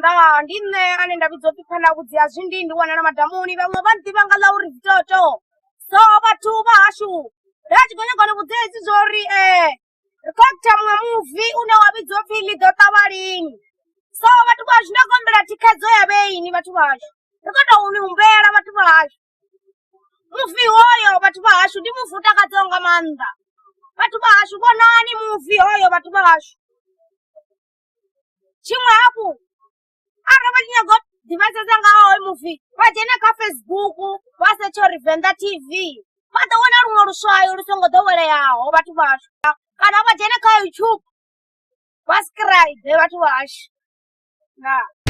Ndaa ndi nṋe ane nda vhidzwa upfhi Phanavhudzi ya Zwindi ndi wanala madamuni vhaṅwe vha nḓivha nga ḽa uri Vitoto. So vhathu vha hashu nda tshi khou nyaga u ni vhudza hezwi zwa uri ri khou actor muṅwe muvi une wa vhidzwa upfhi ḽi ḓo ṱavha lini. So vhathu vha hashu nda khou humbela thikhedzo ya vheini vhathu vha hashu ri khou tou ni humbela vhathu vha hashu. Muvi hoyo vhathu vha hashu ndi muvi u takadzaho nga maanḓa vhathu vha hashu vhonani muvi hoyo vhathu vha hashu. Tshiṅwe hafhu arali vha tshi nyaga u ḓivhesesa nga ha hoyu muvi vha dzhene kha Facebook vha setshe uri Venḓa TV vha ḓo wana luṅwe luswayo lu songo ḓoweleaho vhathu vhashu kana vha dzhene kha YouTube vha subscribe vhathu vhashu ndaa.